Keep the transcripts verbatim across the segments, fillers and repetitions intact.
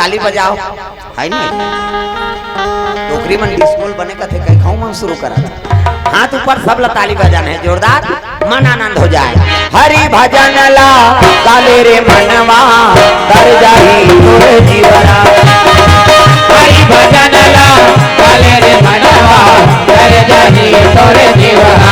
ताली बजाओ, है नहीं? डोकरी मन डिस्कोल बने कथे, कई खाऊ मन शुरू करा। हाथ ऊपर, सब ला ताली बजाना है जोरदार, मन आनंद हो जाए। हरि भजन ला काले रे मनवा, तर जाही तोर जीवरा। हरि भजन ला काले रे मनवा, तर जाही तोर जीवरा।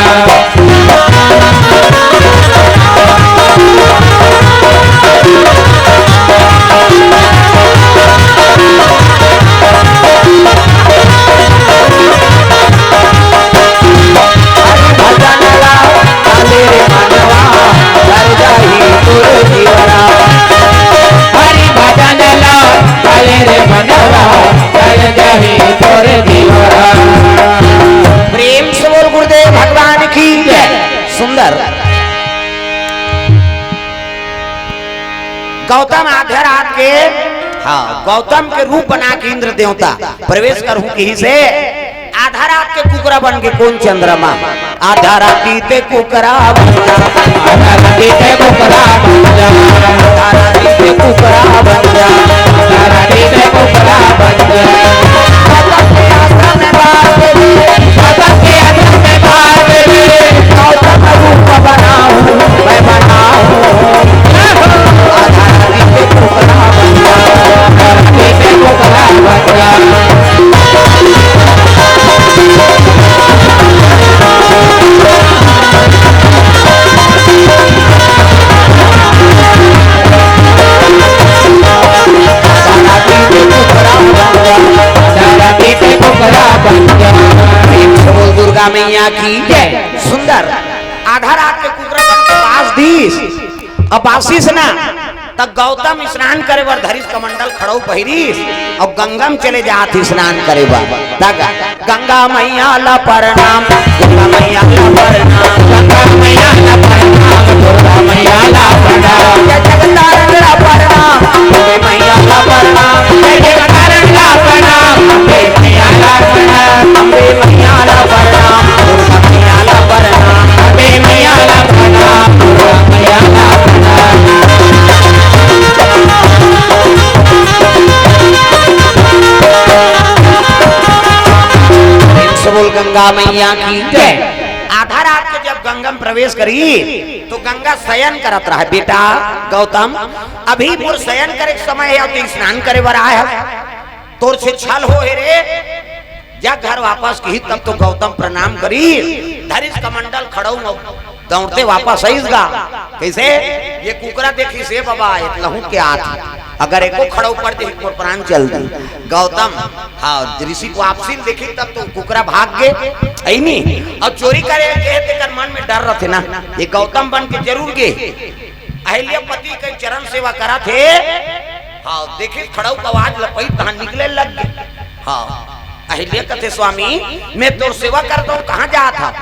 प्रेम से बोल गुरुदेव भगवान की जय। सुंदर। गौतम आधा रात के, हाँ, गौतम के रूप बना के इंद्र देवता प्रवेश करहूं किहिसे आधा रात के कुकरा बन के। कोन चंद्रमा? आधा राती ते कुकरा बन जा। आधा राती ते कुकरा बन जा। आधा राती ते कुकरा बन जा। आधा राती ते कुकरा बन जा। भगत के आश्रम में बास रे। भगत के आश्रम में बास रे। गौतम रूप बनाऊं, मैं बनाऊं। आधा राती ते कुकरा बन जा। आधा राती ते कुकरा बन जा। प्रेम से बोल दुर्गा मैया की जय। सुंदर। आधा रात के कुकरा बन के बास दीस। अब बासिस ना, त गौतम स्नान करे बर धरिस, कमंडल खड़ऊ पहिरिस, अउ गंगा म चले जात हे स्नान करे बर। त ग-, गंगा मैया ला प्रणाम, दुर्गा मैया ला प्रणाम, गंगा मैया ला प्रणाम, दुर्गा मैया ला प्रणाम, जय जगतारण ला प्रणाम, अम्बे मैया ला प्रणाम, जय जगतारण ला प्रणाम, अम्बे मैया ला प्रणाम, अम्बे मैया ला प्रणाम, दुर्गा मैया ला प्रणाम, अम्बे मैया ला प्रणाम, दुर्गा मैया ला प्रणाम। प्रेम से बोल गंगा मैया की जय। आधा रात के जब गंगा में प्रवेश करी तो गंगा शयन करत रहा, "बेटा गौतम, अभी मोर शयन करे के समय हे, अउ तैं स्नान करे बर आए हस, तोर से छल होहे रे।" जा घर वापस किही, तब तो गौतम प्रणाम करी, धरिस कमंडल खड़ऊ म दौड़ते वापस आइस गा। कइसे? ये कुकरा देखिस, "ए बाबा, एतलहूं के आत हे, अगर एको खड़ऊ पड़ जाही, मोर प्राण चल दी।" गौतम, हाँ, ऋषि के वापसी ल देखिस, तब तो कुकरा भाग गे, हे नी? अउ चोरी करे गे हे, तेकर मन में डर रथे ना, ये गौतम बन के जरूर गे। अहिल्या पति के चरण सेवा करत हे। हाँ, देखिस खड़ऊ के आवाज ल पाइस, तहाँ निकले लग गे। हाँ, अहिल्या कथे, "स्वामी, मैं तोर सेवा करत हंव, कहाँ जात हस?"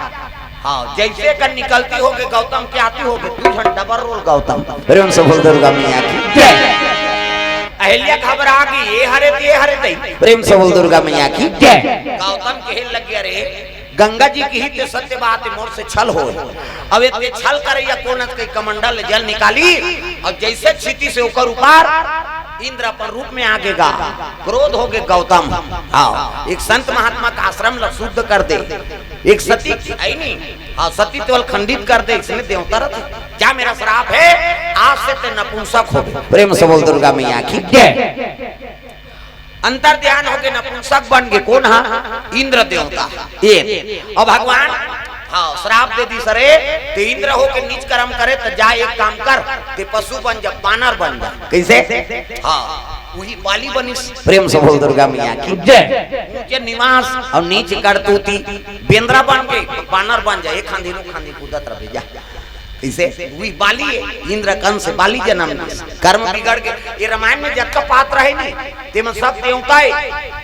हाँ, जइसे कर निकलती होगे गौतम के आती होगे, दू झन डबल रोल गौतम। प्रेम से बोल दुर्गा मैया की जय। अहिल्या घबरा गे, "ए हरे ते, ए हरे ते।" प्रेम से बोल दुर्गा मैया की जय। गौतम कहे लग गे, "अरे, गंगा जी किहिस ते सत्य बात हे, मोर से छल होय। अब एते छल करइया कोन अस?" कहि कमंडल ले जल निकालिस, अउ जइसे क्षिति से ओकर ऊपर इंद्र अपन रूप में आ गे गा, क्रोध होगे गौतम। हाँ, एक संत महात्मा के आश्रम ल शुद्ध कर दे, एक सती, हे नी? हाँ, सतीत्व ल खंडित कर दे, इसने देवता रथ, "जा, मेरा श्राप हे, आज से ते नपुंसक होबे।" प्रेम से बोल दुर्गा मैया की जय। अंतर ध्यान होके नपुंसक बन गे। कोन हा? इंद्र देवता। एक। अउ भगवान, हाँ, श्राप दे दिस, "अरे, ते इंद्र होके नीच कर्म करे, त जा एक काम कर, ते पशु बन जा, बानर बन जा।" कइसे? हाँ, उही बाली बनिस। प्रेम से बोल दुर्गा मैया की जय। ऊंचे निवास अउ नीच करतूती, बेंदरा बन के बानर बन जा, एक खांधी नू खांधी कूदत रहे जा। कइसे? उही बाली हे, इंद्र कंस बाली जनम लिस। कर्म बिगड़ गे, ये रामायण में जतका पात्र हे नी, तेमन सब देवता हे।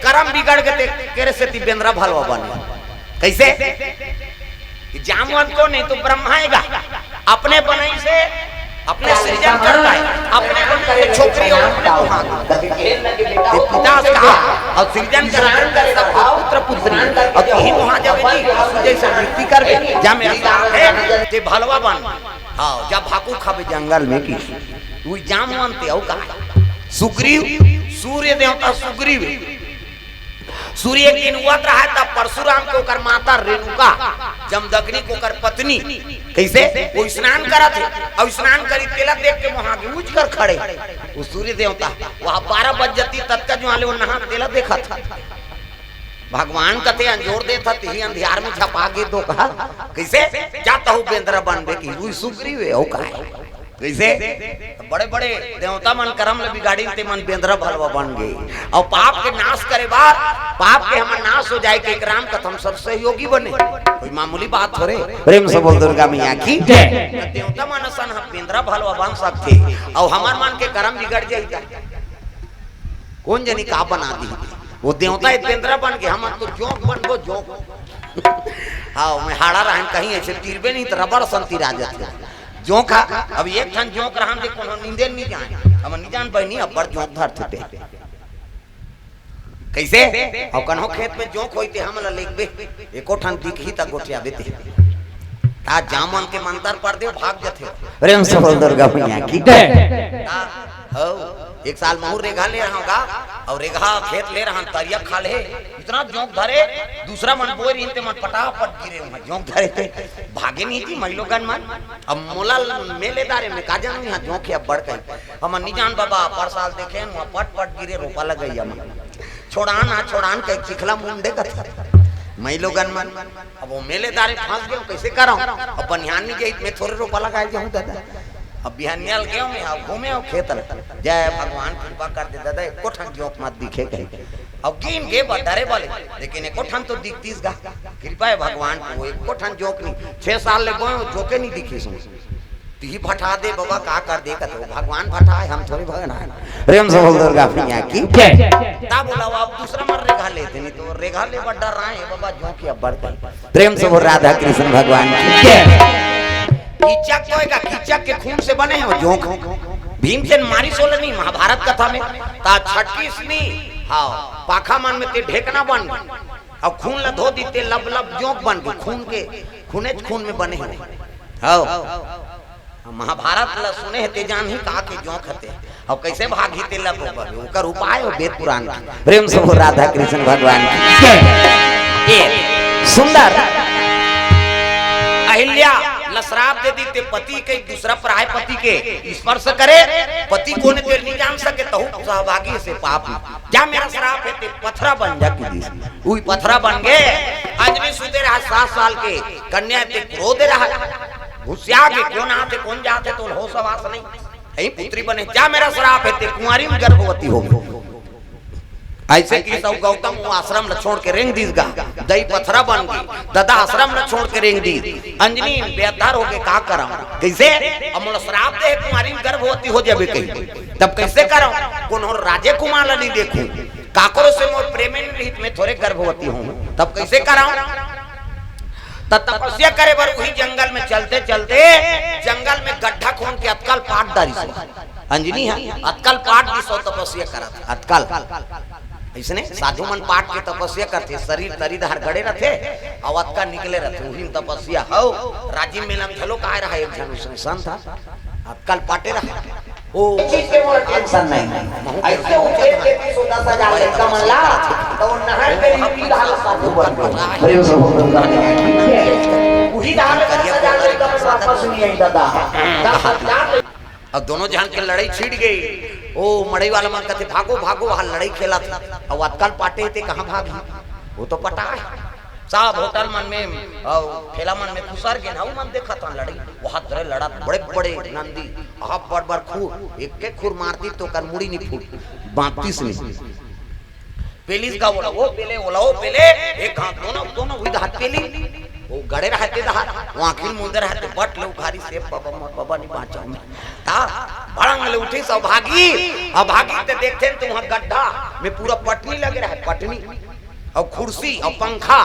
कर्म बिगड़ गे ते, तेकरे सेती बेंदरा भलवा बने। कइसे? कि जामवंत कोन हे तो ब्रह्मा हे गा, अपने बनई से, अपने सृजन करता हे, अपने बनई से छोकरी अउ अपने मुहा। ते पिता से कहा, अउ सृजन करता हे, सब पुत्र पुत्री, अउ तिही मुहा जाबे नी, जइसे वृत्ति करबे, जा मेरा साथ हे, ते भलवा बन। हाँ, जा भाकू खाबे जंगल में कि। उही जामवंत हे, अउ का हे? सुग्रीव, सूर्य देवता सुग्रीव, सूर्य के दिन उगत रहा, तब परशुराम के ओकर माता रेणुका, जमदग्नि के ओकर पत्नी, कइसे वो स्नान करत हे, अउ स्नान करी तेला देख के वहां के उठ कर खड़े। वो सूर्य देवता वहां बारह बज जती, ततका जुआले वो नहा तेला देखत हे। भगवान कथे अंजोर देत हे, तिही अंधियार में झपा गे दो कहा। कइसे? जा तहू बेंदरा बनबे कि रुई सुग्रीव हे, अउ काय? कइसे? बड़े-बड़े देवता मन करम ल बिगाड़िन, ते मन बेंदरा भलवा बन गे। अउ पाप के नाश करे बर, पाप के हमर नाश हो जाए के एक राम कथा म सब सहयोगी बने। कोई मामूली बात थोरे। प्रेम से बोल दुर्गा मैया की जय। देवता मन असन ह बेंदरा भलवा बन सकथे, अउ हमर मन के करम बिगड़ जाही त कोन जनी का बना दिही। वो देवता एक बेंदरा बन गे, हमन तो जोंक बनबो, जोंक। हाँ, मैं हाड़ा रहन कहीं ऐसे तीरबे नहीं त रबड़ असन तीरा जाथे। जोंक हा, अब एक ठन जोंक रहन दे, कोनो नींदे नहीं जाए। हम नहीं जान बहिनी, अब्बड़ जोंक धरथे ते। कइसे? अउ कन्हो खेत में जोंक होई ते हमन ल लेगबे, एको ठन दिखही त गोठियाबे ते। ता जामन के मंतर पड़ दे, भाग जथे। प्रेम से बोल दुर्गा मैया की जय। ता, हौ, एक साल महूं रेघा ले रहंव गा, अउ रेघा खेत ले रहन, तरिया खाल्हे, इतना जोंक धरे, दूसरा मन बोय रहिन ते मन पटापट गिरे, उहां जोंक धरे ते भागे नहीं जी, मइलोगन मन। अब मोला मेले दारे में का जानू, इहां जोंक हे अब्बड़ कही। हमन नी जान बाबा, पर साल देखेन, उहां पट पट गिरे, रोपा लगइया मन। छोड़ान हा, छोड़ान कहि चिखला मुंडे कथे। मइलोगन मन, अब वो मेले दारे फंस गेंव, कइसे करंव? अब बनिहान नी जाही त मैं थोरे रोपा लगाए जाहूं दादा। अब बिहनिया ल गेंव मैं, अब घूमेंव खेत ल। जय भगवान, कृपा कर दे दादा, एको ठन जोंक मत दिखे कही। अब गिन गे बर डरे बले, लेकिन एको ठन तो दिखतिस गा। कृपा हे भगवान के, एको ठन जोंक नहीं। छह साल ले बोएंव, जोंके नहीं दिखिस। तिही भटा दे बाबा, का कर दे कथे, भगवान भटा हे, हम थोरे भगना हे। प्रेम से बोल दुर्गा मैया की जय। ता बोला, अब दूसरा मन रेघा लेते, नहीं तो रेघा ले बर डर्राए हे बाबा, जोंक हे अब्बड़ कही। प्रेम से बोल राधा कृष्ण भगवान की जय। कीचक तो हे का, कीचक के खून से बने हे वो जोंक। भीमसेन मारिस ओला नहीं, महाभारत कथा में। ता छटकिस नहीं, हाँ, पाखा मन में ते ढेकना बन गे। अउ खून ल धो दिस ते लब लब जोंक बन गे, खून के, खूनेच खून में बने हे। हौ। महाभारत ल सुने हे ते जानही का के जोंक हे ते। अउ कइसे भागही ते ल बरोबर। ओकर उपाय हे वेद पुराण के। प्रेम से बोल राधा कृष्ण भगवान की जय। ए, सुंदर अहिल्या ल श्राप दे दिस ते पति के दूसरा पराय पति के स्पर्श करे, पति कोन हे तेला नी जान सके, तहू सहभागी से पाप। जा मेरा श्राप हे ते पथरा बन जा कहि दिस। उही पथरा बन गे। अंजनी सुते रहा सात साल के, कन्या ते क्रोध रहा। घुसिया गे, कोन आथे, कोन जाथे, तो होश हवास नहीं। यही पुत्री बने, जा मेरा श्राप हे ते कुंवारी में गर्भवती हो गई। अइसे कि सब गौतम वो आश्रम ल छोड़ के रेंग दिस गा, दई पथरा बन गे, ददा आश्रम ल छोड़ के रेंग दिस। अंजनी बेअद्धार हो गे, का करंव? कइसे? अब मोला श्राप दे हे, कुंवारी में गर्भवती हो जाबे कही, तब कइसे करंव? कोनो राजे कुमार ल नहीं देखूं, काकरो से मोर प्रेमे नहीं रहिस, मैं थोरे गर्भवती हों, तब कइसे करंव? त तपस्या करे बर उही जंगल में चलते चलते जंगल में गड्ढा खोन के अतका ल पाट डारिस। अंजनी हे, अतका ल पाट दिस अउ तपस्या करत हे, अतका ल। अइसने साधु मन पाट के तपस्या करथे, शरीर तरी डहर गड़े रथे, अउ अतका निकले रथे, उही म तपस्या। हौ, राजिम मेला म घलो काय रहा, एक झन अइसने संत हे, अतका ल पाटे रहा। ओ चीज के मोला टेंशन नहीं। अइसे उठे के बीस दस हजार लइका मन ला, त वो नहर के रीति डाल साधु बन गे। अरे वो सब होता है। उही डाल दस हजार लइका मन वापस नहीं आई दादा। दस हजार। अब दोनों झन के लड़ई छिड़ गे। ओ मड़ई वाला मन कथे, "भागो, भागो, वहाँ लड़ई खेलत हे।" अउ अतका ल पाटे हे ते कहाँ भागही? वो तो पटा हे। सब होटल मन में अउ ठेला मन में खुसर गेन, अउ मन देखत हन लड़ई। वहाँ धरे लड़त बड़े-बड़े नंदी, अब्बड़-बड़ खुर, एके खुर मारतिस त ओकर मुड़ी नी फूट, बांधतिस नी। पेलिस गा ओला ओ पेले, ओला ओ पेले, एक हाथ दोनों, दोनों उही डहर पेलिस। वो गड़े रहे ते डहर, वो आँखी ल मूंदे रहे ते बट ले उघारिस, "हे बाबा, मोर बाबा नी बाँचव मैं।" ता भड़ंग ले उठिस अउ भागिस, अउ भागिस ते देखथे त वहाँ गड्ढा में पूरा पटनी लगे रहे, पटनी। अउ खुर्सी अउ पंखा,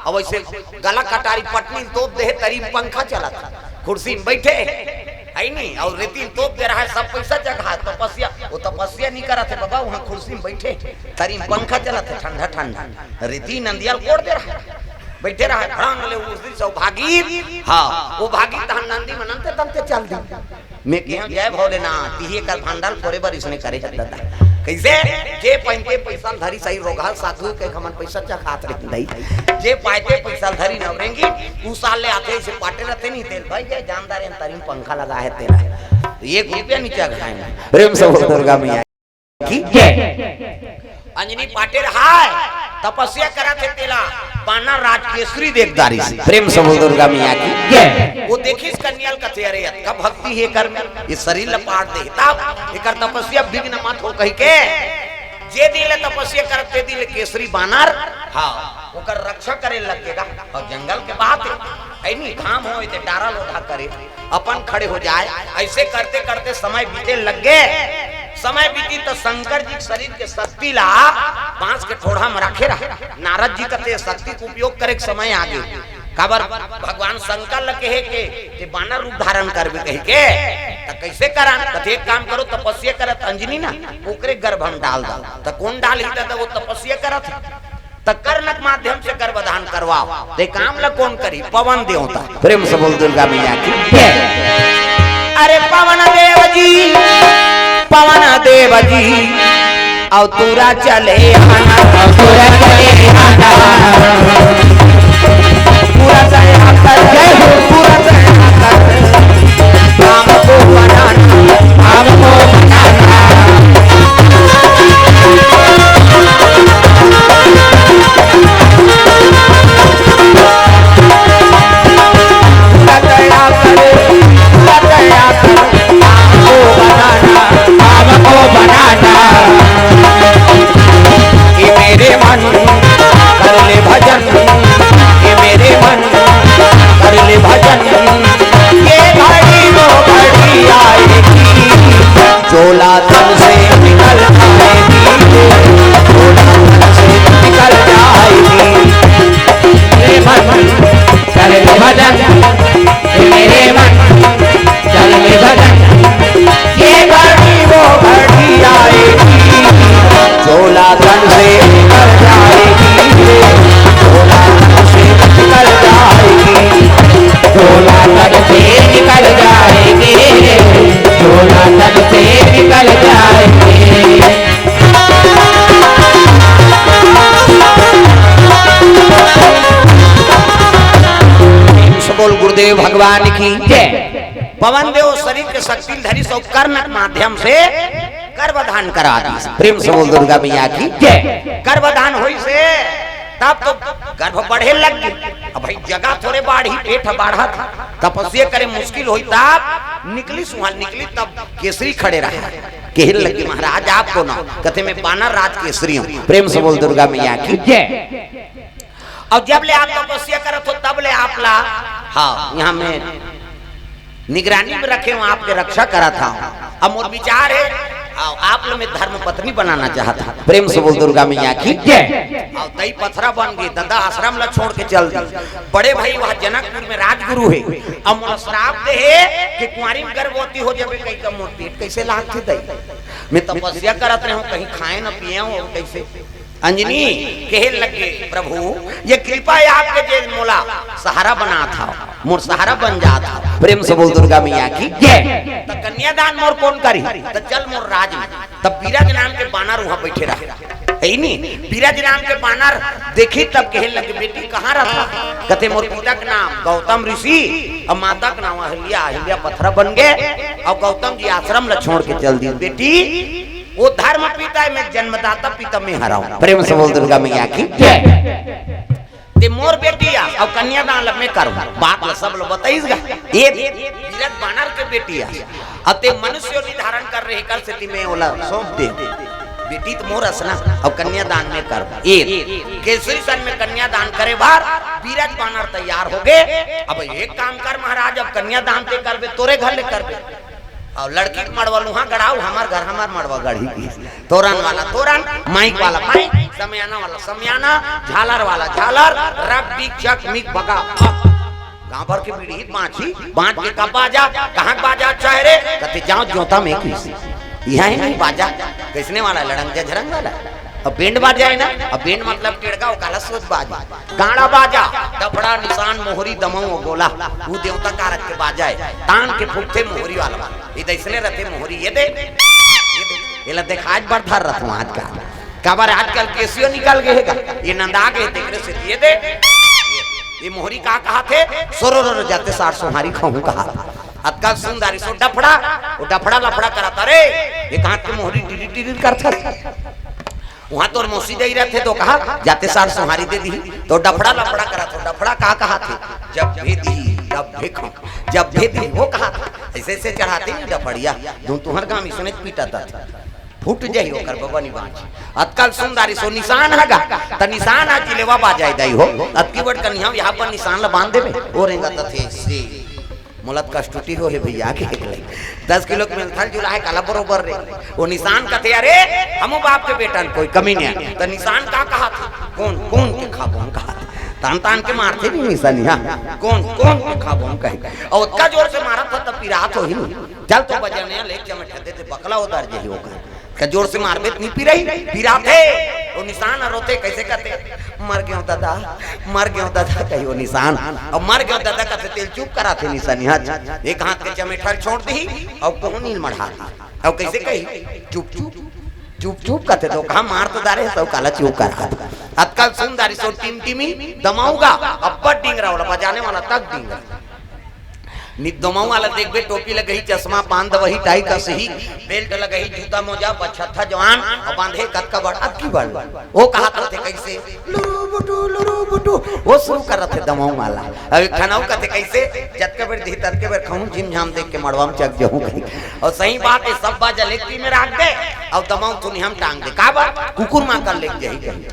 अउ अइसे गला कटारी पटनी ल तोप दे हे, तरी म पंखा चलत हे, खुर्सी म बइठे हे, हे नी, अउ रेती ल तोप दे रहा हे, सब पइसा जगह हे, तपस्या, वो तपस्या नी करत हे बाबा, वहाँ खुर्सी म बइठे, तरी म पंखा चलत हे, ठंडा ठंडा, रेती नंदिया ल कोड़ दे रहा हे, बइठे रहा हे, भड़ंग ले उस दिन से भागिस, हाँ, वो भागिस तहन नंदी मन अंते तंते चल दी। मैं केहेंव जय भोलेनाथ, तिही एकर भांडा ल फोरे बर इसने करे हे दादा। कइसे? जे पहिते पइसा ल धरी सही रोगहा साधु के हमन पइसा चखात रहिन दई। जे पायते पइसा ल धरी नवरेंगी, उ साल ले आथे, अइसे पाटे रथे नहीं तेल भाई, जे जानदार अंतरी म पंखा लगा हे तेला। एक रुपया नीचे घाए। प्रेम से बोल दुर्गा मैया की जय। अंजनी पाटे रहाय, तपस्या करत हे तेला, बानर राज केसरी देख डारिस। प्रेम से बोल दुर्गा मैया की जय। वो देखिस कन्या ल कथे, "अरे, अतका भक्ति हे कर में, ये शरीर ल पाट दे, तब एकर तपस्या विघ्न मत हो," कहिके, जे दिन ले तपस्या करत, ते दिन ले केसरी बानर, हाँ, ओकर रक्षा करे लग गेगा। अउ जंगल के बात हे, है नी, घाम होय ते डारा लोढ़ा करे, अपन खड़े हो जाय। अइसे करते करते समय बीते लग गे। समय बीतिस त शंकर जी के शरीर के शक्ति ला बांस के ठोड़ा म राखे रहा। नारद जी कथे शक्ति के उपयोग करे के समय आ गे। काबर भगवान शंकर ल कहे के, "ते बानर रूप धारण करबे," कहिके, "त कइसे करन?" कथे, "एक काम करो, तपस्या करत अंजनी ना, ओकरे गर्भ म डाल दो।" त कोन डालही? त वो तपस्या करत हे। त कर्णक माध्यम से गर्भधान करवाओ। ते काम ल कोन करी? पवन देवता। प्रेम से बोल दुर्गा मैया की जय। अरे पवन देव जी, पवन देव जी, अउ तुरा चले आना, अउ तुरा चले आना। पूरा दया कर, जय हो, पूरा दया कर। काम को बनाना, काम को बनाना। ये मेरे मन कर ले भजन, ये मेरे मन कर ले भजन, ये घड़ी वो घड़ी आएगी, झोला तन से निकल जाएगी, झोला तन से निकल जाएगी। मेरे मन कर ले भजन, मेरे मन कर ले भजन, ये घड़ी वो घड़ी आएगी, झोला तन से निकल जाएगी, झोला तन से निकल जाएगी, झोला तन से निकल जाएगी, झोला तन से निकल जाएगी। बोल गुरुदेव भगवान की जय। पवन देव शरीर के शक्ति धरिस अउ कर्णक माध्यम से गर्भधान करा दिस। प्रेम से बोल दुर्गा मैया की जय। गर्भधान होइस हे, तब तो गर्भ बढ़े लग गे। अब भाई जगह थोरे बाढ़ही, पेट ह बाढ़त हे, तपस्या करे मुश्किल होही, तब निकलिस, उहाँ निकलिस, तब केसरी खड़े रहे, कहे लगे, "महाराज आपको ना," कथे, "मैं बानर राज केसरी हूँ।" प्रेम से बोल दुर्गा मैया की जय। अउ जब ले आप तपस्या करत हो, तब ले आप ला, हाँ, यहाँ मैं निगरानी में रखे हूँ, आपके रक्षा करत हूँ। अब मोर विचार हे, अउ आप ला मैं धर्म पत्नी बनाना चाहत हूँ। प्रेम से बोल दुर्गा मैया की जय। अउ दई पथरा बन गे, ददा आश्रम ला छोड़ के चल दी। बड़े भाई वहाँ जनकपुर में राजगुरु हे, अब मोला श्राप दे हे कि कुंवारी में गर्भवती हो जाबे, कहिके मोर पेट कइसे लागथे दई? मैं तपस्या करत रहे हूँ, कहीं खाए न पिए हूँ, कइसे? अंजनी कहे लगे, "प्रभु, ये कृपा हे आपके, जे मोला सहारा बनात हव, मोर सहारा बन जात हव।" प्रेम से बोल दुर्गा मैया की जय। त कन्यादान मोर कोन करही? त चल मोर राज में। तब बीरज नाम के बानर उहाँ बइठे रहे, हे नी? बीरज नाम के बानर देखिस तब कहे लगे, "बेटी कहाँ रहिथस?" कथे, "मोर पिता के नाम गौतम ऋषि अउ माता के नाम अहिल्या, अहिल्या पथरा बन गे अउ गौतम जी आश्रम ला छोड़ के चल दिस। बेटी, वो धर्म पिता हे, मैं जन्मदाता पिता मैं हरँव।" प्रेम से बोल दुर्गा मैया की जय। ते मोर बेटी आस अउ कन्यादान ला मैं करँव। बात ला सब ला बताइस गा। ये बीरज बानर के बेटी आस, अउ ते मनुष्य योनि धारण करे रहे, एकर सेती मैं ओला सौंप देँव। बेटी त मोर अस ना, अउ कन्यादान मैं करँव। ये केसरी सन में कन्यादान करे बर बीरज बानर तैयार हो गे। अब एक काम कर महाराज, अब कन्यादान ते करबे, तोरे घर ले करबे। अउ लड़की के मड़वा ल उहाँ गड़ाव, हमर घर हमर मड़वा गड़ही। तोरन वाला तोरन, माइक वाला माइक, समियाना वाला समियाना, झालर वाला झालर, रग, डिग, चक, मिक, बगा, फक। गाँव भर के पीढ़ी बाँची, बाँच के का बाजा, कहाँ के बाजा अच्छा हे रे? कथे जाँव जोता में किसी। इहाँ हे नहीं बाजा, कइसने वाला, लड़ंग झरंग वाला। अब बैंड बाजा हे ना, अब बैंड मतलब टेड़गा, वो काला सोच बाजा। गाड़ा बाजा, डफड़ा, निसान, मोहरी, दमऊ अउ गोला, वो देवता कारज के बाजा हे। तान के फूकथे मोहरी वाला। ये दे अइसने रहिथे मोहरी, ये दे, ये दे। एला देखाज बर धर रथों आजकल। काबर आजकल केसियो निकल गे हे गा। ये नंदा गे हे, तेकरे से दिए दे। ये मोहरी का कहाथे? सोरो रो रो जाते सार सोहारी खाहूं कहा। अतका सुंदर सो डफड़ा, वो डफड़ा लफड़ा करत, अरे, ये कहां के मोहरी टिरी टिरी करत हस? उहां तोर मौसी दई रथे तो कहा, जाते सार सोहारी दे दी, तो डफड़ा लफड़ा करत हो, डफड़ा का कहाथे? जब भी दी, तब भी खाऊं। जब भी दी, वो कहाथे, ऐसे ऐसे चढ़ाते नहीं डफड़िया, धुन तुहर गांव इसने पीटा था। फूट जाही ओकर बबा नी बांच। अतकल सुंदर सो निशान हगा, त निशान आज लेवा बाजाय दई हो। अतकी बड़ कनिहा यहाँ पर निशान ल बांध देबे, ओ रेंगा तथे से। मोला त कष्टुटी हो हे भैया के एक ले। दस किलो के मेलथल जुला हे काला बरोबर रे। वो निशान कथे, "अरे, हमू बाप के बेटा न कोई कमी नहीं है।" त निशान का कहाथे? "कौन, कौन के खाबो हम?" कहाथे। तान, तान के मारथे नहीं निशानिया। "कौन, कौन के खाबो हम?" कहे। और ओतका जोर से मारत था तब पिरात हो ही नहीं। चल तो बजनिया ले चमेठा दे दे, बकला उतर जाही ओकर। का जोर से मारबे त नहीं पिरही, पिराथे। वो निशान ह रोथे, कैसे कथे, "मर गयो दादा, मर गयो दादा," कही वो निशान। अब "मर गयो दादा" कथे तेल चुप कराथे निशानिया। एक हाथ के चमेठा ल छोड़ दी, अब कोहनी ल मढ़ा दी। अब कैसे कही, "चुप चुप, चुप चुप" कथे, तो कहा, "मार तो दारे, सब काला चुप करा।" अतकल सुंदर सो टिमटिमी दमाऊगा, अब्बड़ डिंगरा वाला, बजाने वाला तक डिंगरा। नित दमाऊ वाला देखबे, टोपी लगही, चश्मा, पान दवही, टाई कसही, बेल्ट लगही, जूता मोजा, बछत्था जवान, अउ बांधे कतका बड़, अतकी बड़। वो कहात रथे कैसे, "लुरु बुटु, लुरु बुटु", वो शुरू करत हे दमाऊ वाला। अब एक ठन अउ कथे कैसे, "जतका बेर दिही, ततका बेर खाहूं, झिमझाम देख के मड़वा म चक जहूं" कही। अउ सही बात हे, सब बाजा लेगती में राख दे, अउ दमाऊ थुनिहा म टांग दे। काबर? कुकुर माकर लेग जाही कही।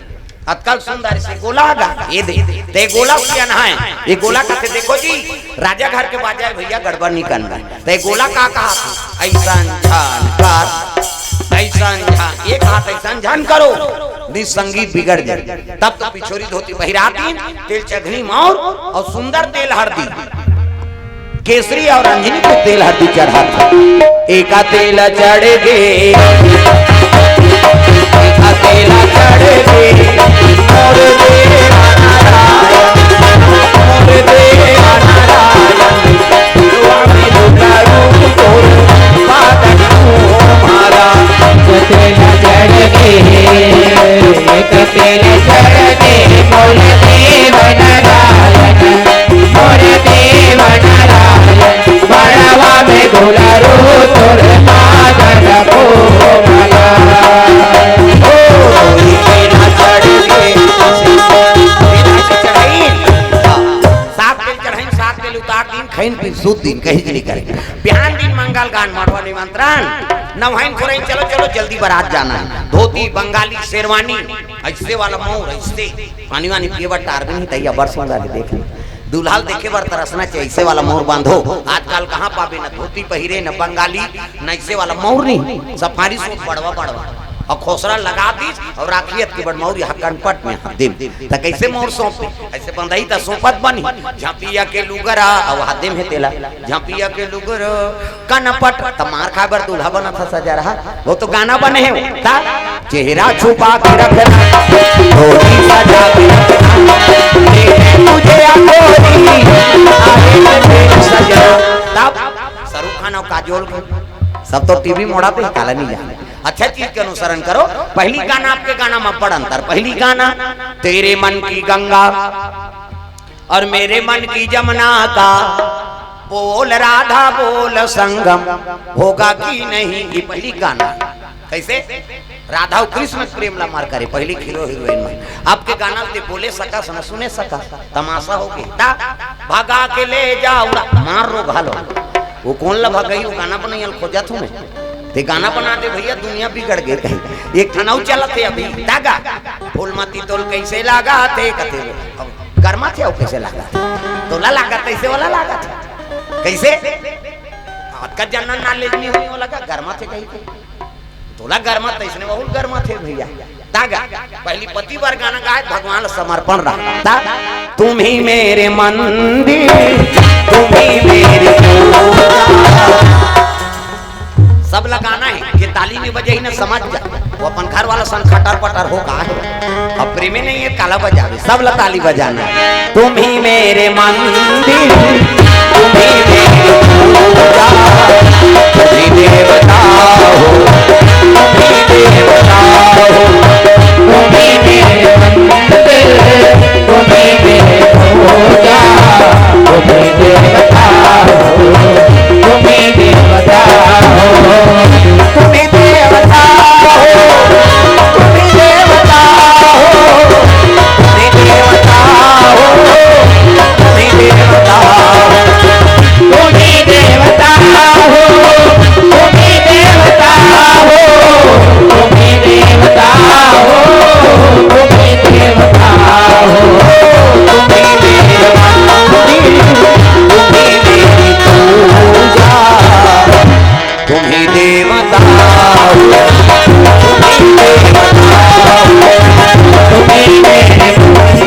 अतकल सुंदर से गोला गा, ये दे, ते गोला सियान है, ये गोला कथे, "देखो जी, राजा घर के बाजा हे भैया, गड़बड़ नहीं करना है।" ते गोला का कहाथे? "ऐसन झन कर, ऐसन झन, एक हाथ ऐसन झन करो, नहीं संगीत बिगड़ जाए।" तब तो पिछोरी धोती पहिरा दिन, तेल चघनी मौर और सुंदर तेल हरदी। केसरी और अंजनी को तेल हरदी चढ़ा था। एका तेल चढ़ गे, एका तेल चढ़ गे, मोर देवा नारायण, मोर देवा नारायण, स्वामी दुर्गा रूप तोर पादन तुम्हारा। तेल चढ़ गे, एक तेल चढ़ गे, मोर देवा नारायण। मोर देव नारायण, बड़वा में दुलारू तोर पादन कोमला। ओ, तेरा चढ़ के, सात तेल चढ़ाइन, सात तेल उतार दिन, खइन पीन सूत दिन, कहीं नहीं करे। बिहान दिन मंगल गान, मड़वा निमंत्रण, नवहाइन खोरइन, चलो, चलो, जल्दी बारात जाना है। धोती, बंगाली, शेरवानी, ऐसे वाला मौर, ऐसे पानी वानी पिए बर टार भी नहीं, तैया बर सुंदर है, देख ले। दूल्हा ल देखे बर तरसना चाहिए, ऐसे वाला मौर बांधो। आजकल कहाँ पाबे, न धोती पहिरे, न बंगाली, न ऐसे वाला मौर नहीं, सफारी सूट बड़वा बड़वा, और खोसरा लगा दीस, और राखी अतके बड़ मौर यहाँ कनपट में हाथ देम। त कैसे मौर सौंपे? ऐसे बंधई त सौंपत बनी, झांपिया के लुगरा, और हाथ देम है तेला, झांपिया के लुगरा, कनपट, त मार खाए बर दूल्हा बनत ह सजा रहा। वो तो गाना बने हे, ता चेहरा छुपा के रखना, धोती सजा के रखना, देखे तुझे अखोरी, आए न तेरे सजना। तब शाहरुख खान और काजोल के सब तो टीवी मोड़ा पे काला नहीं जाने। अच्छा चीज के अनुसरण करो। पहली गाना आपके गाना में बड़ अंतर। पहली गाना तेरे मन की गंगा और मेरे मन की जमुना का बोल राधा बोल संगम होगा कि नहीं, ये पहली गाना। कैसे? राधा अउ कृष्ण प्रेम ला मार करे, पहली हीरो हीरोइन में। आपके गाना ते बोले सकस न सुने सकस, तमाशा हो गई। ता भगा के ले जाओ ला, मार रो घालो। वो कौन ला भगाई, वो गाना बनैया ल खोजत हूँ मैं। ते गाना बना दे भैया, दुनिया बिगड़ गई कहीं। एक ठन अउ चलत हे अभी, तागा। फूलमती तोल कैसे लागा थे, कथे वो। अब गरमा थे, अउ कैसे लागा थे? तोला लागा थे, ऐसे वाला लागा थे। कैसे? अतका जनरल नॉलेज नहीं होई, वो लगा गरमा थे कहीं थे। तोला गरमा थे, इसने बहुत गरमा थे भैया। तागा, पहली पति बर गाना गाए, भगवान ला समर्पण रहा। ता, तुम ही मेरे मंदिर, तुम ही मेरी पूजा। सब ला गाना हे, जे ताली नहीं बजाही ना, समझ जा, वो अपन घर वाला संग खटर पटर हो गा हे। अब प्रेमे नहीं हे, काला बजावे, सब ला ताली बजाना हे। तुम ही मेरे मंदिर, तुम ही मेरी पूजा, तुम ही देवता हो, तुम्ही देवता हो, तुम्ही मेरे मंदिर, तुम्ही मेरे पूजा, तुम्ही देवता हो, तुम्ही देवता हो, तुम्ही देवता हो, तुम्ही देवता हो, तुम्ही देवता हो, तुम्ही देवता हो। तुम्ही देवता हो, तुम्ही देवता हो, तुम्ही देवता हो, तुम्ही देवता हो, तुम्ही देवता हो, तुम्ही मेरी पूजा,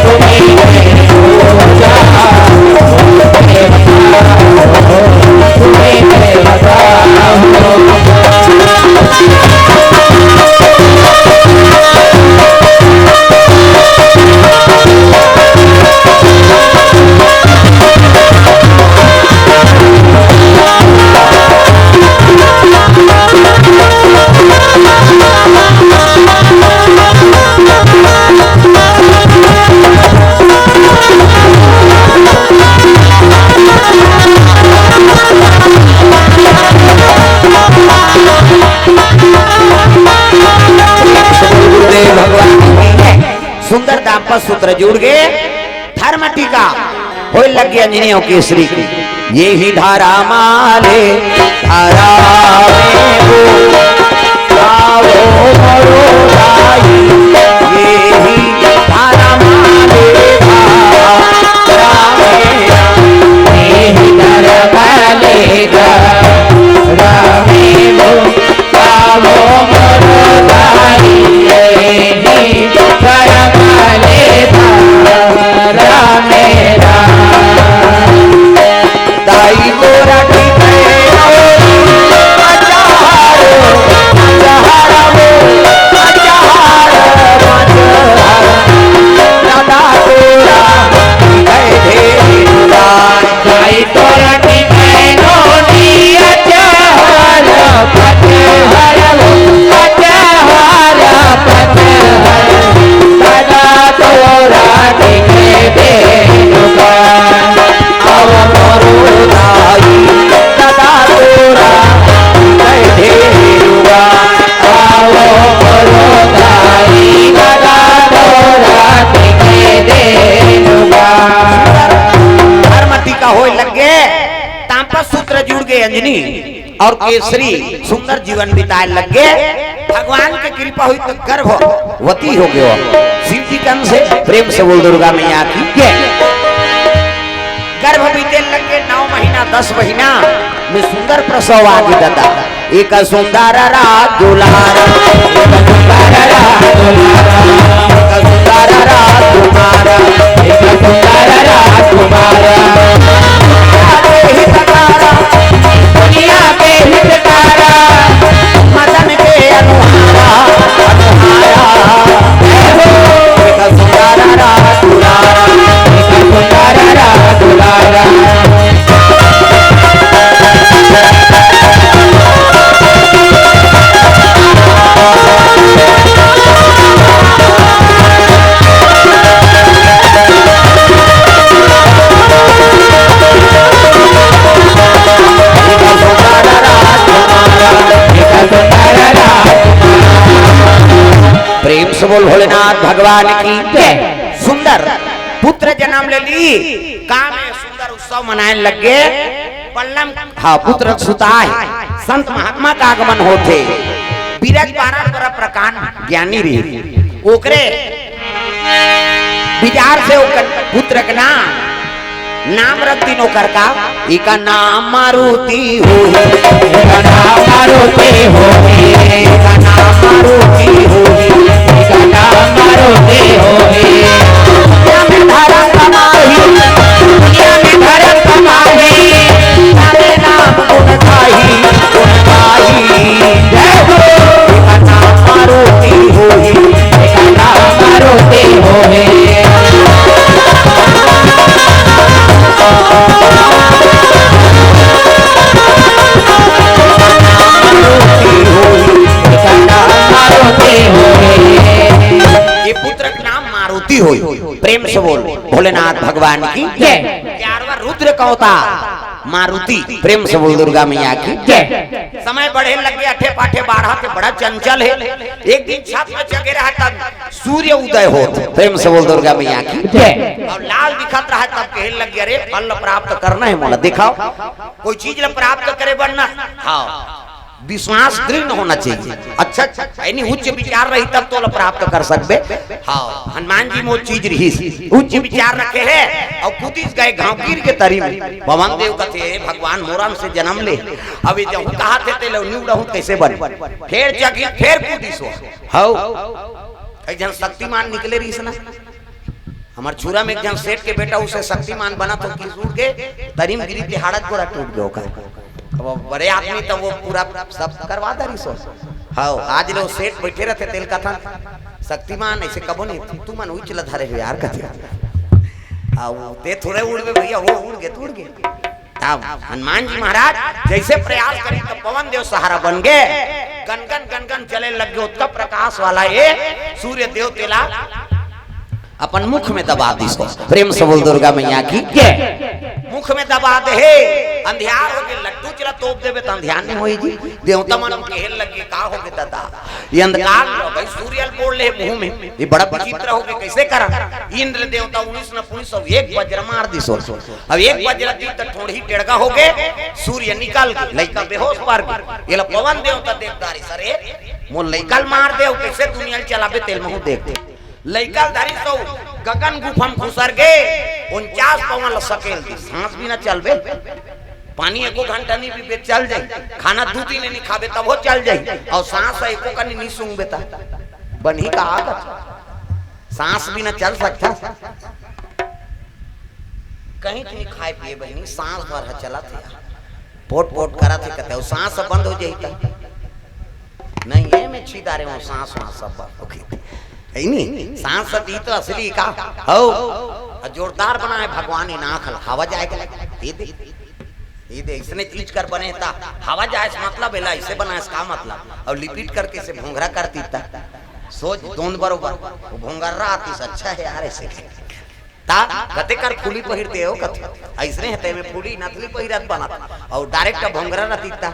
तुम्ही देवता हो, तुम्ही देवता हो, तुम्ही मेरी गुरुदेव भगवान की जय। सुंदर दाम्पत्य सूत्र जुड़ गे। धर्म टीका होय लग गे अंजनी अउ केसरी की। ये ही धारा माले धारा में वो, आओ मोरो दाई। ये ही धारा माले धारा में, ये ही धारा माले धारा में वो, आओ मोरो दाई। ये ही धारा माले धारा में। दाई तोरा की कहे अचार, अचार हो, अचार, अचार। दादा तोरा की कहे ढेर दाई। दाई तोरा की कहे नोनी अचार, अचार हो, अचार, अचार। दादा तोरा की कहे ढेर दाई। आओ मोरो दाई, दादा तोरा कहे ढेरुआ। आओ मोरो दाई, दादा तोरा कहे ढेरुआ। धर्म टीका होय लग गे, ताम्पस सूत्र जुड़ गे अंजनी। अउ केसरी सुंदर जीवन बिताय लग गे। भगवान के कृपा होय त गर्भवती हो गे। शिव जी के अंश हे, प्रेम से बोल दुर्गा मैया की जय। गर्भ बीते लग गे नौ महीना, दस महीना में सुंदर प्रसव आ गे दादा। एक सुंदर रात दुलार, एक सुंदर रात दुलार, एक सुंदर रात दुलार, एक सुंदर रात दुलार। दुनिया के हितकारा, मदन के अनुहारा, अनुहारा। जय हो। एक सुंदर रात दुलारा, एक सुंदर रात दुलारा। प्रेम से बोल भोलेनाथ भगवान की जय। सुंदर पुत्र जन्म ले ली, गांव में सुंदर उत्सव मनाए लग गे। पल्लम, हाँ, पुत्र सुताय, संत महात्मा का आगमन होथे। बीरज बारह बरा प्रकांड ज्ञानी रहिस, ओकरे विचार से ओकर पुत्र के नाम, नाम रख दिन ओकर का, इका नाम मारुति होही, इका नाम मारुति होही, इका नाम मारुति होही, इका नाम मारुति होही। दुनिया में धरम कमाही, दुनिया में धरम कमाही, नामे नाम गुण गाही, गुण गाही। जय हो। इका नाम मारुति होही, इका नाम मारुति होही। प्रेम से बोल भोलेनाथ भगवान की जय। ग्यारहवाँ रुद्र का अवतार मारुति, प्रेम से बोल दुर्गा मैया की जय। समय बढ़े लगे, अठे पाठे बाढ़ा के बड़ा चंचल हे। एक दिन छत में जगे रहा तब सूर्य उदय होत, प्रेम से बोल दुर्गा मैया की जय। और लाल दिखत रहा तब कहे लगे, अरे फल प्राप्त करना है मोला, दिखाओ कोई चीज ला प्राप्त करे बर ना। हाँ, विश्वास दृढ़ होना चाहिए। अच्छा, यानी उच्च विचार रही तब तोला प्राप्त कर सकबे। हाँ, हनुमान जी में वो चीज रही, उच्च विचार रखे हे और कूदिस गए घाव गिर के तरी में। पवन देव कथे, "हे भगवान, मोर अंश से जन्म ले।" अब ये जहूँ कहा थे, ते लो न्यू रहूँ कैसे बने? फेर जगी, फेर कूदिस हो। हौ, एक झन शक्तिमान निकले रहिस ना। हमर छुरा में एक झन सेठ के बेटा, उसे शक्तिमान बना तो किस उड़ के तरी में गिरी, तिहाड़त गोड़ा टूट गयो का। अब बड़े आदमी तो वो पूरा सब करवा दरिस हो। हाँ, आज ले वो सेठ बैठे रहते, तेल कथन, "शक्तिमान, ऐसे कबो नहीं, तू मन उइच ल धरे हो यार," कथे। आ, वो ते थोड़े उड़ गए भैया, वो उड़ गए, तू उड़ गए। तब हनुमान जी महाराज जैसे प्रयास करी तो पवन देव सहारा बन गए। गनगन गनगन चले लग गए, उत्का प्रकाश वाला ये सूर्य देव तेला अपन मुख में दबा दिस। प्रेम से बोल दुर्गा मैया की जय। मुख में दबा दे हे, अंधियार हो गए, लड्डू चला तोप देबे तो अंधियार नहीं होई जी। देवता मन कहे लगे, "का हो गए दादा, ये अंधकार हो गई, सूर्य बोल ले मुंह में, ये बड़ा विचित्र हो गए, कैसे करा?" इंद्र देवता उन्नीस न पुलिस, अब एक वज्र मार दिस। अब एक वज्र दी तो ठोड़ी टेड़गा हो गए, सूर्य निकल गए, लइका बेहोश पड़ गए। ये ला पवन देवता देख डारिस, "अरे मोर लइका ल मार दे, अउ कैसे दुनिया ल चलाबे, तेल महू देख।" लइका ल धरिस तो गगन गुफा में घुसर गे, उनचास पवन ल सकेल दी, सांस भी न चलबे। पानी एको घंटा नहीं पीबे, चल जाई। खाना दू दिन नहीं खाबे, तब वो चल जाई। और सांस एको कनी नहीं सूंघबे, त बनही का आदत? सांस भी न चल सकता। कहीं नहीं खाए पिए बहिनी, सांस भर ह चलत हे, पोट पोट करत हे, कते अउ सांस बंद हो जाई त नहीं, ये में छीदा रहे हो, सांस वांस सब बंद हो गई। है नहीं, सांस सती तो असली का हो। जोरदार बनाए भगवान, ये नाक हल हवा जाए के लगे। ये दे, ये दे, इसने चीज कर बने था, हवा जाए से मतलब है, इसे बनाए से का मतलब? और लिपिट करके इसे भोंगरा कर देता, सोच दोन बरोबर, वो भोंगर्रा आतिस, अच्छा है यार, ऐसे ता कते कर फूली पहिरते हो कथे, ऐसने हे ते में फूली नथली पहिरत बनत, और डायरेक्ट भोंगरा रतिता,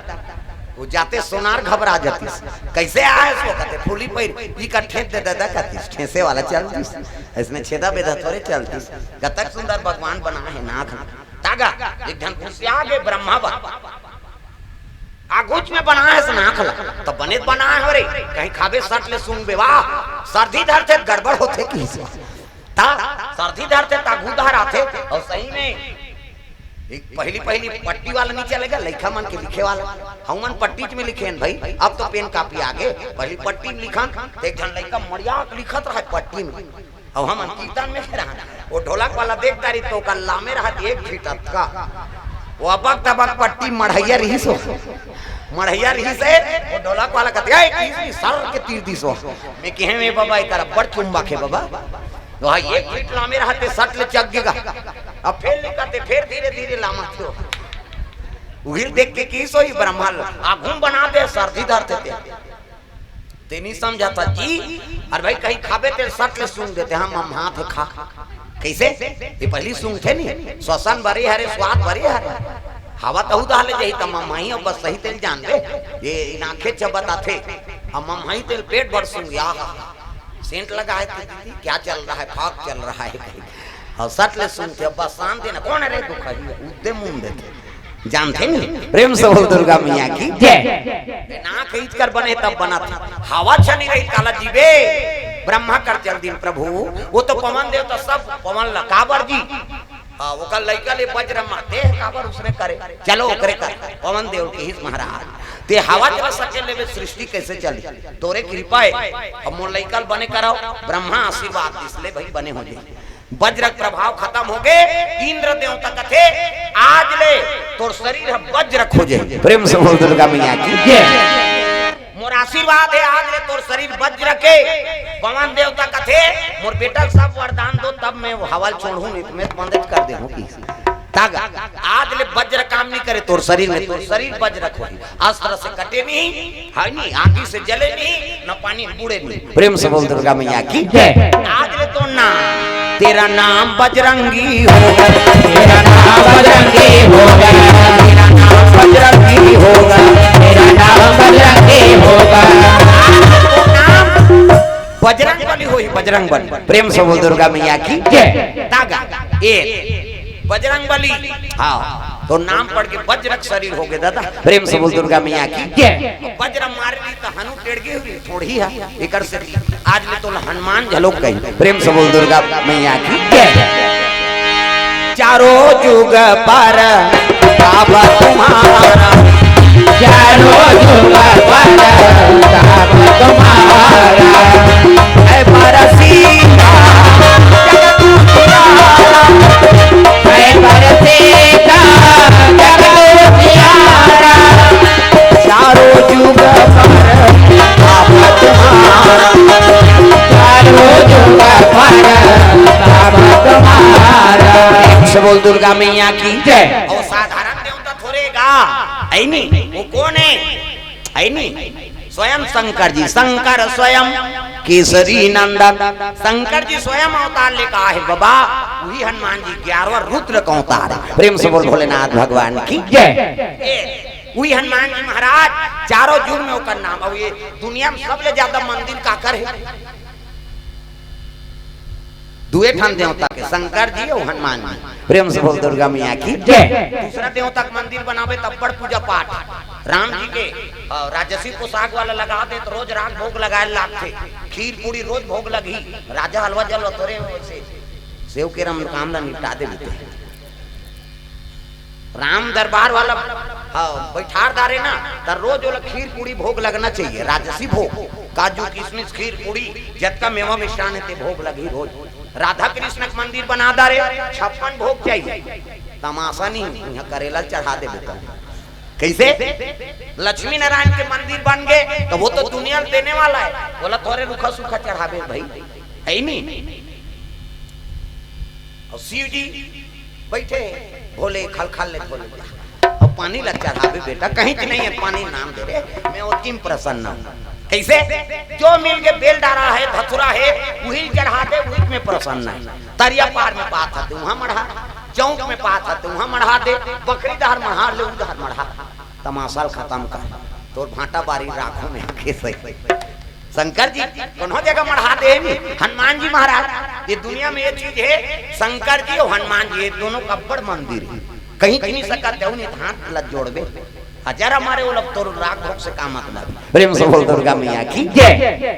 वो जाते सोनार घबरा जातिस, "कैसे आए सो?" कथे, "फूली पहिर, ई का ठेस दे दादा," कतिस, ठेसे वाला चलतिस, ऐसने छेदा बेदा थोड़े चलतिस। कतक सुंदर भगवान बना है नाक। तागा, एक झन घुसिया गे ब्रह्मा बा, आगुच में बनाए हस नाक ला, त बने बनाए हो रे, कहीं खाबे सट ले सूंघबे, वाह, सर्दी धरथे त गड़बड़ होथे किहिस। ता सर्दी धरथे त आगू धर आथे, और सही में एक पहली पहली पट्टी वाला नहीं चलेगा, लइका मन के लिखे वाला, हम मन पट्टी में लिखे हैं भाई, अब तो पेन कापी आ गे, पहली पट्टी में लिखन, त एक झन लइका मड़िया के लिखत रहे पट्टी में, अब हमन कीर्तन में के रहन, वो ढोलक वाला देख डारिस तो ओकर लामे रहत एक फीट अतका, वो अबक तबक पट्टी मढ़ैया रहिस हो, मढ़ैया रहिस हे, वो ढोलक वाला कहते, "ए, तीस सर के तीर दिस हो।" मैं कहे, "में बाबा, एकर अब्बड़ चुंबक हे बाबा।" तो हाँ, एक फीट लामे रहते, सट ले चक गेगा। अब फेर लिखते, फेर धीरे धीरे लामा थियो। उहिल देख के किहिस हो, "ई ब्रह्मा ल आघू म बना दे, सर्दी धरथे ते।" ते नहीं समझा था जी। अरे भाई, कहीं खाबे ते सट ले सूंघ देते, हम, हम हाथ खा। कैसे? ये पहली सूंघ थे नहीं, श्वसन बरे हरे, स्वाद बरे हरे। हवा तहु दह ले जाही त मम्माही, और बस सही तेल जान दे। ये इन आंखें चबत आथे, अब मम्माही तेल पेट भर सूंघ, या सेंट लगा है तो दीदी, क्या चल रहा है? फाग चल रहा है कहीं। और सट ले सूंघ थे, अब बस शांत है ना, कौन है रे दुख है? उद्दे मुंह देते। जानथे नहीं, प्रेम से बोल दुर्गा मैया की जय। ना खींच कर बने तब बना था। हवा छनी रही काला जीवे, ब्रह्मा कर चल दिन प्रभु। वो तो पवन देवता सब पवन ला काबर जी। हाँ, वो कल लइका ले बज रहा, देह काबर उसने करे, चलो ओकरे कर। पवन देव के हित महाराज, ते हवा चला सके लेवे, सृष्टि कैसे चली? तोरे कृपा है, अब मोर लइका ल बने कराओ। ब्रह्मा आशीर्वाद दिस ले भाई बने हो जाए। वज्र के प्रभाव खतम हो गे। इंद्र देवता कथे, "आज ले तोर शरीर ह वज्र हो जाए।" प्रेम से बोल दुर्गा मैया की जय। मोर आशीर्वाद हे, आज ले तोर शरीर वज्र के। पवन देवता कथे, "मोर बेटा ल सब वरदान दो, तब मैं हवा ल छोड़हूं, नहीं तो मैं बंद कर देहूं।" तागा, आज ले वज्र काम नहीं करे तोर शरीर में, तोर शरीर वज्र हो, अस्त्र से कटे नहीं, है नहीं, आगी से जले नहीं, न पानी में बूड़े नहीं। प्रेम से बोल दुर्गा मैया की जय। आज ले तो ना तेरा नाम बजरंगी होगा, तेरा नाम बजरंगी होगा, तेरा नाम बजरंगी होगा, तेरा नाम बजरंगी होगा। नाम बजरंग बली होही, बजरंग बली। प्रेम से बोल दुर्गा मैया की जय। तागा ए बजरंग बली। हाँ, तो नाम पढ़ के बजरंग शरीर हो गए दादा। प्रेम से बोल दुर्गा मैया की जय। बजरंग मारे ली तो हनु टेढ़ गई हुई थोड़ी है, एकर से आज ले तो हनुमान झलोक गई। प्रेम से बोल दुर्गा मैया की जय। चारों जुग पर ताप तुम्हारा, चारों जुग पर ताप तुम्हारा। है परसीता जगत उजियारा, है परसीता जगत उजियारा। चारों जुग पर ताप तुम्हारा, चारों जुग पर ताप तुम्हारा। प्रेम से बोल दुर्गा मैया की जय। और साधारण देवता थोड़े गा, है नी? वो कौन है? है नी? स्वयं शंकर जी, शंकर स्वयं केसरी नंदन। शंकर जी स्वयं अवतार लेकर आए बाबा, वही हनुमान जी ग्यारहवाँ रुद्र का अवतार है। प्रेम से बोल भोलेनाथ भगवान की जय। ए, वही हनुमान जी महाराज चारों जुग में ओकर नाम। अब ये दुनिया में सबले ज्यादा मंदिर काकर है? दुए ठन देवता के, शंकर जी और हनुमान जी। प्रेम से बोल दुर्गा मैया की जय। दूसरा देवता के मंदिर बनावे तब बड़ पूजा पाठ। राम जी के, अ, राजसी पोशाक वाला लगा दे तो रोज राग भोग लगाए लागथे। खीर पूरी रोज भोग लगही। राजा हलवा जलवा थोरे वैसे सेव के राम काम ला निपटा दे देते। राम दरबार वाला, हाँ, बैठार दारे ना, त रोज ओला खीर पूरी भोग लगना चाहिए, राजसी भोग, काजू, किशमिश, खीर पूरी, जतका मेवा मिष्ठान है, ते भोग लगही रोज। राधा कृष्ण के मंदिर बना दारे, छप्पन भोग चाहिए। तमाशा नहीं, यहाँ करेला चढ़ा दे बेटा। कैसे? लक्ष्मी नारायण के मंदिर बन गए, तो वो तो दुनिया में देने वाला है, बोला, "तोरे रूखा सूखा चढ़ावे भाई, है ही नहीं।" और शिव जी बैठे हैं, भोले, खल खल ले भोले। अब पानी ला चढ़ावे बेटा, कहीं च नहीं है पानी, नाम दे रे, मैं ओतकी में प्रसन्न हूँ। कैसे? जो मिल के बेल डारा है, धतुरा है, वही चढ़ा दे, वही में प्रसन्न है। तरिया पार में पात हते, वहाँ मढ़ा, चौक में पात हते, वहाँ मढ़ा दे, बकरी डहर मढ़ा ले, उधर मढ़ा। तमाशा ल खत्म कर, तोर भांटा बारी राखो में आके सही। शंकर जी कोनो जगह मढ़ा दे नी, हनुमान जी महाराज। ये दुनिया में ये चीज है, शंकर जी और हनुमान जी, ये दोनों का बड़ मंदिर है। कहीं च नहीं सकत है, नहीं तो हाथ ला जोड़बे। हजार हमारे वो लोग तोर राग भोग से काम आता। प्रेम से बोल दुर्गा मैया की जय।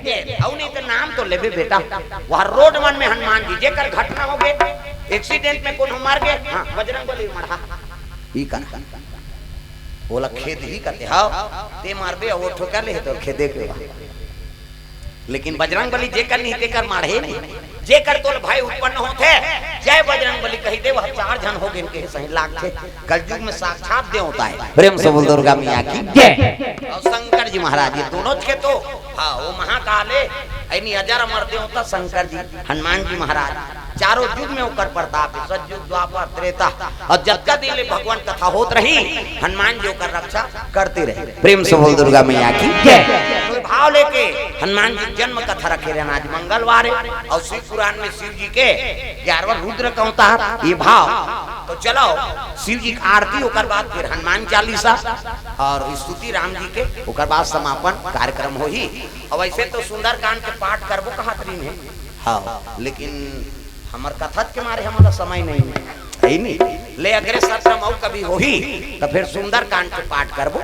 ये, और नहीं तो नाम तो लेबे बेटा। वहाँ रोड मन में हनुमान जी, जेकर घटना हो गए, एक्सीडेंट में कोनो मर गए, हाँ, बजरंग बली मढ़ा। ई का? ओला खेदही कथे, "हव, ते मारबे, वो ठोका ले, तोर खेदे के बा।" लेकिन बजरंग बली जेकर नहीं, तेकर माढ़े नहीं। जेकर तोल भय उत्पन्न होथे, "जय बजरंग बली" कहि दे, वह चार झन हो गए, इनके सही लागथे। कलयुग में साक्षात देवता है। प्रेम से बोल दुर्गा मैया की जय। और शंकर जी महाराज, ये दोनों के तो, हाँ, वो महाकाल है, ऐनी अजर अमर देवता शंकर जी, हनुमान जी महाराज। चारों युग में ओकर प्रताप हे, सतयुग, द्वापर, त्रेता, और जतका दिन ले भगवान कथा होत रही, हनुमान जी ओकर रक्षा करते रहे। प्रेम से बोल दुर्गा मैया की जय। तो भाव लेके हनुमान जी जन्म कथा रखे रहन, आज मंगलवार है, और शिव पुराण में शिव जी के ग्यारहवाँ रुद्र का अवतार, ये भाव। तो चलो, शिव जी की आरती, ओकर बाद फिर हनुमान चालीसा और स्तुति राम जी के, ओकर बाद समापन कार्यक्रम होही। अब ऐसे तो सुंदरकांड के पाठ करबो कहत रहिन हे, हाँ, लेकिन हमर कथा के मारे हमला समय नहीं है, है नहीं। ले अगले सत्र में अउ कभी होही, तो फिर सुंदरकांड के पाठ करबो।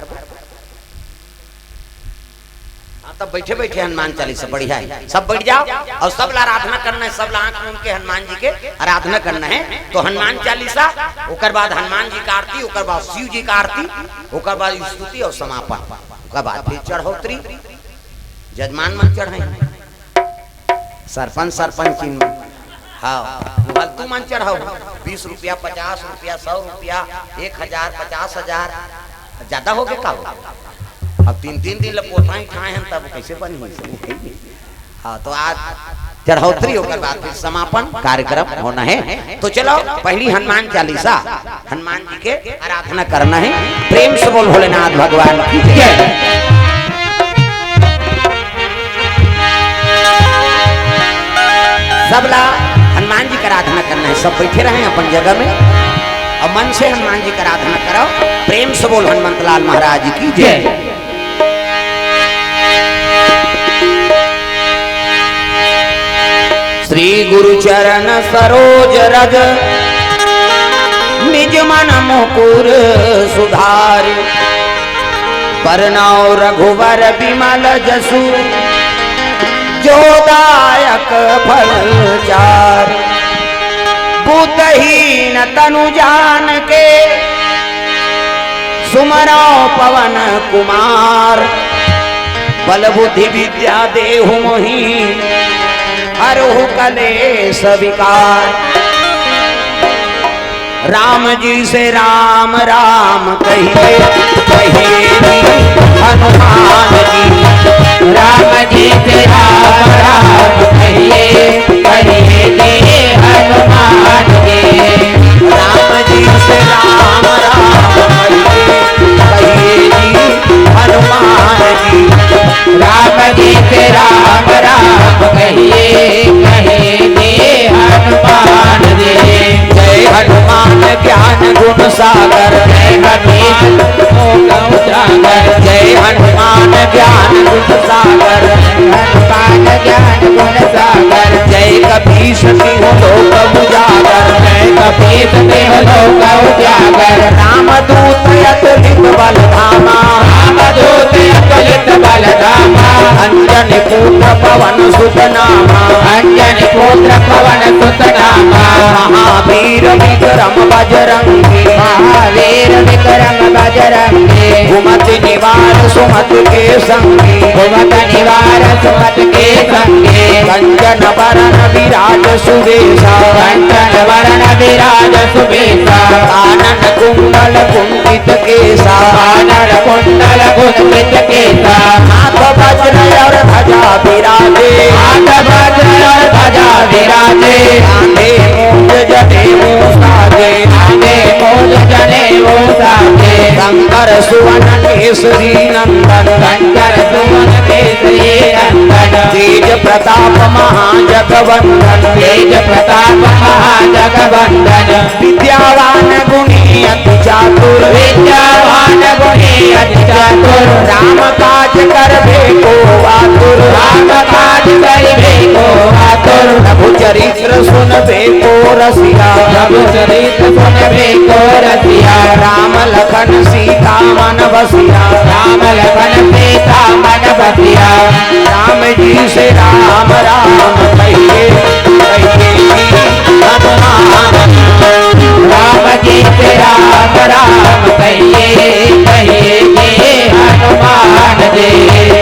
हाँ, तब बैठे बैठे हनुमान चालीसा बढ़िया है, सब बैठ जाओ और सब ला आराधना करना है, सब ला आंख मूंद के हनुमान जी के आराधना करना है। तो हनुमान चालीसा, ओकर बाद हनुमान जी का आरती, ओकर बाद शिव जी का आरती, ओकर बाद स्तुति और समापन, ओकर बाद फिर चढ़ोतरी, जजमान मन चढ़ाई। सरपंच, सरपंचिन मन, हाँ, फालतू मन चढ़ाओ, बीस रुपया, पचास रुपया, सौ रुपया, एक हजार, पचास हजार, ज्यादा हो गए का हो? अब तीन, तीन दिन ले पोथाई खाए हैं, तब कैसे बनी? हाँ, तो आज चढ़ोतरी, ओकर बाद फिर समापन कार्यक्रम होना है। तो चलो, पहली हनुमान चालीसा, हनुमान जी के आराधना करना है। प्रेम से बोल भोलेनाथ भगवान की जय। सबला हनुमान हनुमान जी की आराधना करना है। सब बैठे रहें अपन जगह में और मन से हनुमान जी की आराधना करो। प्रेम से बोल हनुमंत लाल महाराज की जय। जय। श्री गुरु चरण सरोज रज निज मन मुकुर सुधारि। बरनउँ रघुबर बिमल जसु जो दायक फल चारि। बूतहीन तनु जानिके सुमिरउँ पवन कुमार। बल बुद्धि विद्या देहु मोहि हरहु कलेस विकार। राम जी से राम राम कहिए, कहिए जी हनुमान जी। राम जी से राम राम कहिए, कहिए जी हनुमान जी। राम जी से राम राम कहिए, कहिए जी हनुमान जी। राम जी से राम राम कहिए, कहिए जी हनुमान जी। जय हनुमान ज्ञान गुण सागर। जय हनुमान गुण सागर। जय हनुमान ज्ञान गुण सागर। हनुमान ज्ञान गुण सागर। जय कपीस तिहुँ लोक उजागर। जय कपीस तिहुँ लोक उजागर। रामदूत अतुलित बल धामा। रामदूत अतुलित बल धामा। अंजनी पुत्र पवन सुत नामा। अंजनी पुत्र पवन सुत नामा। महावीर विक्रम बजरंगी। महावीर विक्रम बजरंगी। कुमति निवार सुमति के संगी। कुमति निवार सुमति के संगी। कंचन बरन विराज सुबेसा। कंचन बरन विराज सुबेसा। कानन कुंडल कुंचित केसा। कानन कुंडल कुंचित केसा। हाथ वज्र और ध्वजा विराजे। हाथ वज्र और ध्वजा विराजे। कांधे मूंज जनेऊ साजे। कांधे मूंज जनेऊ साजे। शंकर सुवन केसरी नंदन। शंकर सुवन केसरी नंदन। तेज प्रताप महाजगवंदन। तेज प्रताप महाजगवंदन। विद्यावान गुणी अति चातुर। विद्यावान गुणी अति चातुर। राम काज करबे को आतुर। राम काज करबे को आतुर। प्रभु चरित्र सुनबे को रसिया। प्रभु चरित्र सुनबे को रसिया। राम लखन सीता मन बसिया। राम लखन सीता मन बसिया। राम जी से राम राम कहिए, कहिए जी हनुमान। राम जी से राम राम कहिए, कहिए जी हनुमान जी।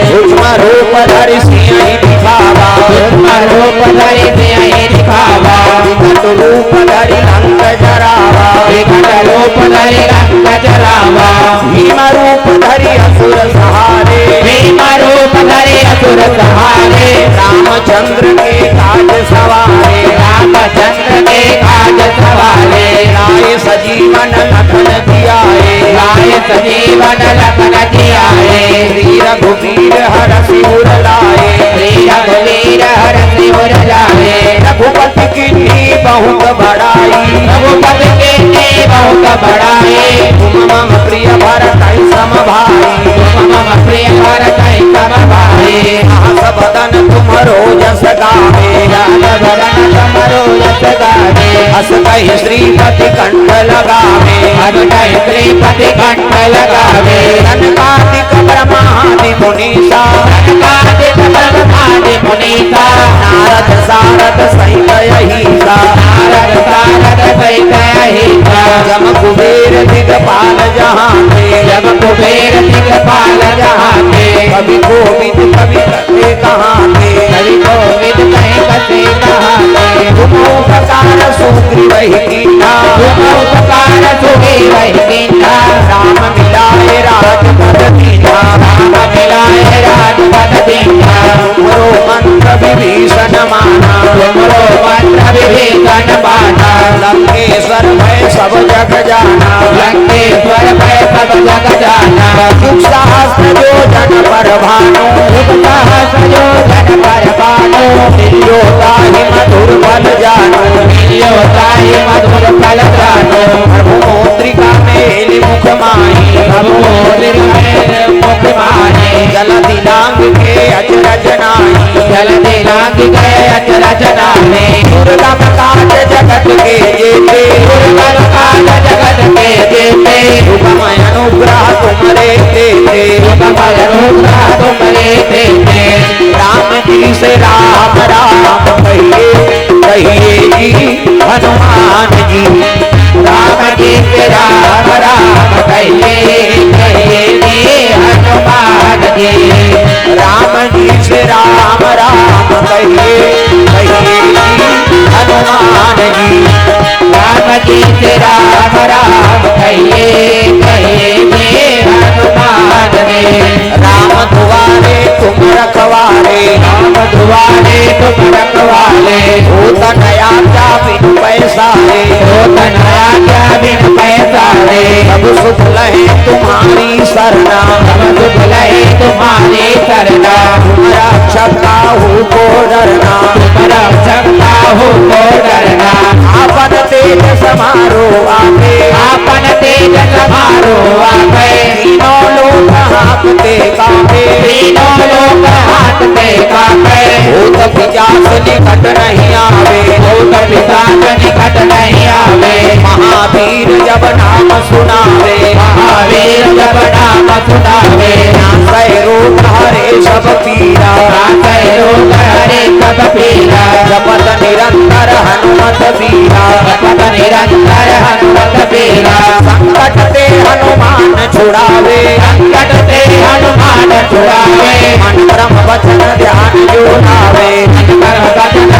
सूक्ष्म रूप धरि सियहि दिखावा। सूक्ष्म रूप धरि सियहि दिखावा। विकट रूप धरि लंक जरावा। विकट रूप धरि लंक जरावा। भीम रूप धरि असुर संहारे। भीम रूप धरि असुर संहारे। रामचंद्र के काज सवारे। रामचंद्र के काज सवारे। लाए सजीवन लखन जियाए। लाए सजीवन लखन जियाए। श्री रघुवीर हरषि उर लाए। श्री रघुवीर हरषि उर लाए। रघुपति कीन्ही बहुत बड़ाई। रघुपति कीन्ही बहुत बड़ाई। तुम मम प्रिय भरतहि सम भाई। तुम मम प्रिय भरतहि सम भाई। सहस बदन तुम्हरो जस गावे। सहस बदन तुम्हरो जस गावे। अस कहि श्रीपति कंठ लगावे। अस कहि श्रीपति कंठ लगावे। सनकादिक ब्रह्मादि मुनीसा। सनकादिक ब्रह्मादि मुनीसा। नारद सारद सहित अहिसा। नारद सारद सहित अहिसा। जम कुबेर दिगपाल जहाँ ते। जम कुबेर दिगपाल जहाँ ते। कवि कोविद कवि कहे कहाँ ते। कवि कोविद कहे कसे कहाँ ते। तुम उपकार सुग्रीव ही कीन्हा। तुम उपकार सुग्रीव ही कीन्हा। राम मिलाए राजपद दीन्हा। राम मिलाए राजपद दीन्हा। तुम्हरो मंत्र विभीषण माना। तुम्हरो मंत्र विभीषण माना। लंकेश्वर भय सब जग जाना। लंकेश्वर भय सब जग जाना। युग सहस्त्र योजन पर भानु। युग सहस्त्र योजन पर पानो। मिलियो ताहि मधुर फल जानो। मिलियो ताहि मधुर फल जानो। प्रभु मुद्रिका मेलि मुख माहि। प्रभु मुद्रिका मेलि मुख माहि। जलधि लांघि गए अचरज नाही। जलधि लांघि गए अचरज नाही। दुर्गम काज जगत के जेते। दुर्गम काज जगत के जेते। सुगम अनुग्रह तुम्हरे तेते। सुगम अनुग्रह तुम्हरे तेते। राम जी से राम राम कहिए, कहिए जी हनुमान जी। राम जी से राम राम कहिए, कहिए जी हनुमान जी। राम जी से राम राम कहिए, कहिए जी हनुमान जी। राम जी से राम राम कहिए, कहिए जी हनुमान जी। राम दुआरे तुम रखवारे। राम दुआरे तुम रखवारे। होत न आज्ञा बिनु पैसारे। होत न आज्ञा बिनु पैसारे। सब सुख लहे तुम्हारी सरना। सब सुख लहे तुम्हारी सरना। तुम रक्षक काहू को डरना। तुम रक्षक काहू को डरना। आपन तेज समारो आपे। आपन तेज समारो आपे। तीनों लोक हांकते कांपे। तीनों लोक हांकते कांपे। भूत पिशाच निकट नहीं आवे। भूत पिशाच निकट नहीं आवे। महावीर जब नाम सुनावे। महावीर जब नाम सुनावे। नासै रोग हरे सब पीरा। नासै रोग हरे सब पीरा। जपत निरंतर हनुमत बीरा। जपत निरंतर हनुमत बीरा। संकट ते हनुमान छुड़ावे। संकट ते हनुमान छुड़ावे। मन क्रम वचन ध्यान जो लावे। मन क्रम वचन